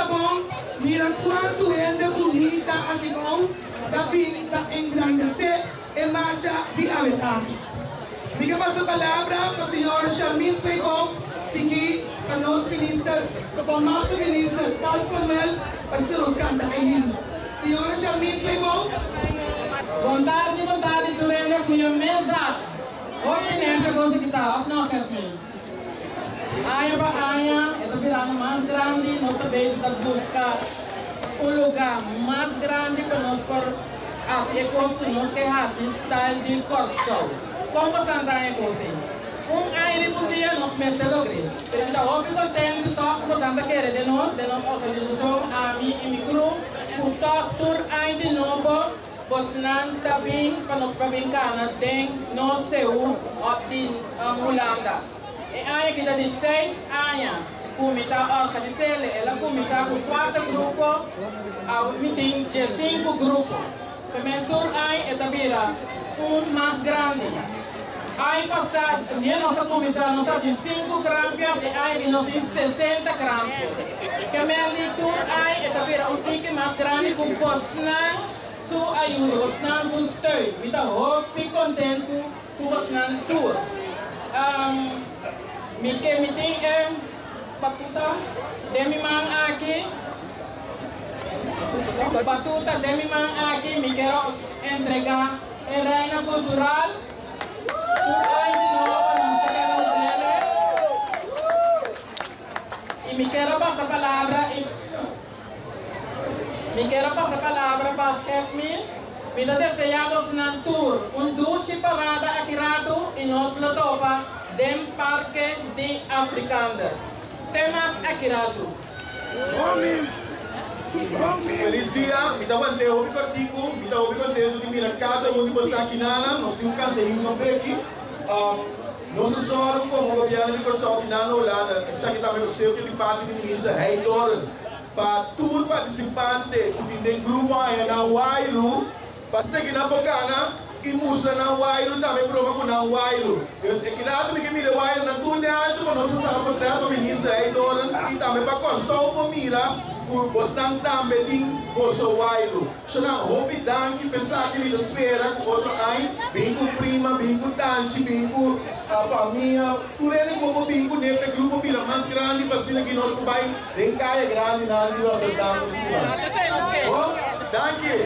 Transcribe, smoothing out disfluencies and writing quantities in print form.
Ta bon mira kuantu hende bunita aki bou ta bin pa engrandesé e marcha di awe tardi. Mi ke pasa palabra pa señor Sharmin Tweeboom, sigui pa nos minister, pa voormalige minister Carlos Manuel pa asina nos kanta e himno. Señora Sharmin Tweeboom. Bon tardi, bon tardi tur hende goeiemiddag. Hopi nèchi kos aki ta, òf no Gertmin? Aña pa aña e ta birando mas grandi, nos ta bezig ta buska un lugá mas grandi pa nos por hasi e kos ku nos ke hasi style di Kòrsou. Kon boso ta haña e kos ei? Un aña riba un dia nos mester logr'é. Pero mi ta hopi kontentu tòg ku boso ta kere den nos, den nos organisashon, ami i mi crew, ku tòg tur aña di nobo Bosnan ta bin pa nos pa bin kana den nos seú òf di Hulanda. E aña aki ta di seis aña ku mi ta organis'el. El a kuminsá ku kuater grupo, awe mi tin diesinku grupo. P'e tur aña e ta bira un mas grandi. Aña pasá dia nos a kuminsá nos tabatin sinku krampias, e aña aki nos tin 60 krampias. Ke men di tur aña e ta bira un tiki mas grandi ku bosnan su ayuda, bosnan su steun. Mi ta hopi kontentu ku bosnan tur. Mi ke mi tin e batuta den mi man aki, batuta den mi man aki mi kero entregá e Reina Kultural. Tur aña di nobo nos ta keda us'ele. I mi ker a pasa palabra i mi ker a pasa palabra pa Jasmine. Mi ta deseá bosnan tur un dushi parada aki ratu i nos lo topa den Parke di Afrikander. Te mas aki ratu. Felis dia, mi ta want'é hopi kòrtiku, mi ta hopi kontentu di mira kada un di boso aki nana, nos tin un kanta himno beki. Nos a sòru komo gobièrnu di Kòrsou di nana Hulanda, esaki tambe konseo ke di parti di Minister Heijtoren, pa tur partisipante ku tin den grupo haña nan wairu, Pa steki nan por gana i mustra nan wairu tambe broma ku nan wairu. Dus e kirato mi ke mira e wairunan tur den alto pa nos por sa portret pa Minister Heijtoren i tambe pa Kòrsou por mira ku bosnan tambe tin boso wairu. Shonan hopi danki pa esaki mi ta spera ku otro añ bin ku prima, bin ku tanchi, bin ku famia, tur hende ku bo por bin kuné pa e grupo bira mas grandi pa asina ki nos por bai den kaya grandinan di Rotterdam nos biba. Bon, danki.